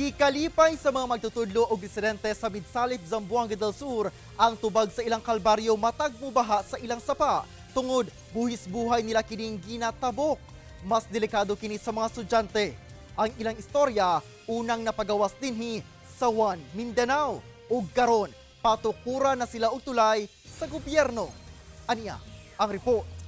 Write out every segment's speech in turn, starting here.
Gikalipay sa mga magtutudlo og residente sa Midsalip, Zamboanga del Sur ang tubag sa ilang kalbaryo matag mubaha sa ilang sapa tungod buhis buhay nila kining ginatabok. Mas delikado kini sa mga estudyante. Ang ilang istorya unang napagawas dinhi sa One Mindanao ug karon patukura na sila og tulay sa gobyerno. Aniya ang report.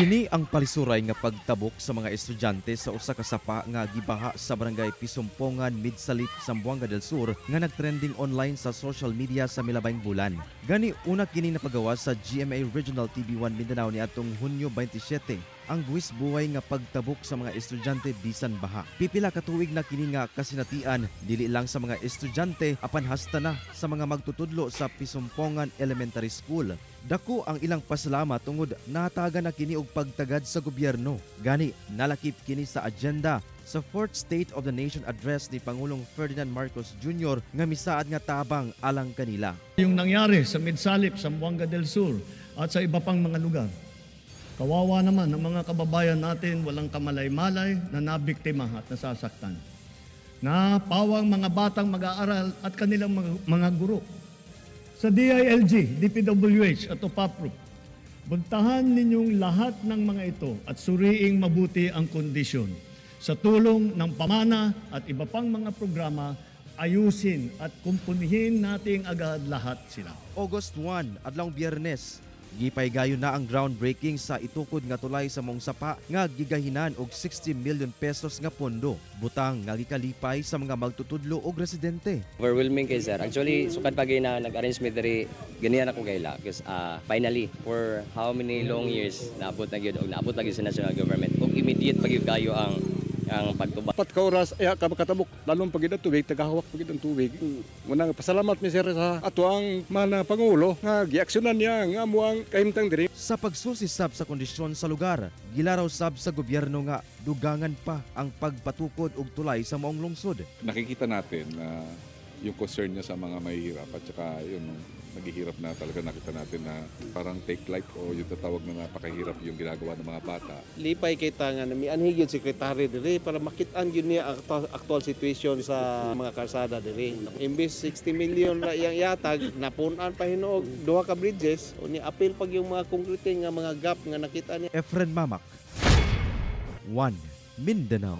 Kini ang palisuray nga pagtabok sa mga estudyante sa usa ka sapa nga gibaha sa barangay Pisumpongan, Midsalip, Zamboanga del Sur nga nagtrending online sa social media sa milabayng bulan. Gani una kini napagawa sa GMA Regional TV1 Mindanao niadtong Hunyo 27 ang buwis buhay nga pagtabok sa mga estudyante bisan baha. Pipila ka tuig na kini nga kasinatian dili lang sa mga estudyante apan hasta na sa mga magtutudlo sa Pisumpongan Elementary School. Dako ang ilang pasalamat tungod nahatagan na kini og pagtagad sa gobyerno. Gani nalakip kini sa agenda sa Fourth State of the Nation Address ni Pangulong Ferdinand Marcos Jr. nga misaad nga tabang alang kanila. Yung nangyari sa Midsalip, Zamboanga del Sur at sa iba pang mga lugar. Kawawa naman ang mga kababayan natin, walang kamalay-malay na nabiktima at nasasaktan. Na pawang mga batang mag-aaral at kanilang mga guro. Sa DILG, DPWH at OPAPRO, buntahan ninyong lahat ng mga ito at suriing mabuti ang kondisyon. Sa tulong ng PAMANA at iba pang mga programa, ayusin at kumpunihin natin agad lahat sila. August 1, adlawng Biyernes, gipaygayon na ang groundbreaking sa itukod nga tulay sa maong sapa nga gigahinan og 60 million pesos nga pondo. Butang nga gikalipay sa mga magtutudlo og residente. Overwhelming kay sir. Actually, sukad pa na nag-arrange mi diri, ganiyan ako kaila because finally for how many long years naabot na gyud og naabot na gyud sa national government og immediate pa gyud kayo ang pagtubag. 4 ka oras ay ka makatabok, lalong pagid ang tubig, tagahawak pagid ang tubig. Muna pasalamat mi sir sa ato ang mana pangulo nga giaksyonan niya nga amo ang kahimtang diri. Sa pagsusisab sa kondisyon sa lugar, gilaraw sab sa gobyerno nga dugangan pa ang pagpatukod og tulay sa maong lungsod. Nakikita natin na yung concern niya sa mga mahihirap at saka yung naghihirap na talaga nakita natin na parang take life o yung tatawag na napakahirap yung ginagawa ng mga bata. Lipay kita nga mianhi gyud sekretary diri para makit-an gyud niya ang actual situation sa mga kalsada diri. Imbes 60 million ra iyang ihatag, napun-an pa hinuog duha ka bridges, unya apil pag yung mga concreting nga mga gap nga nakita niya. Efren Mamak, 1 Mindanao.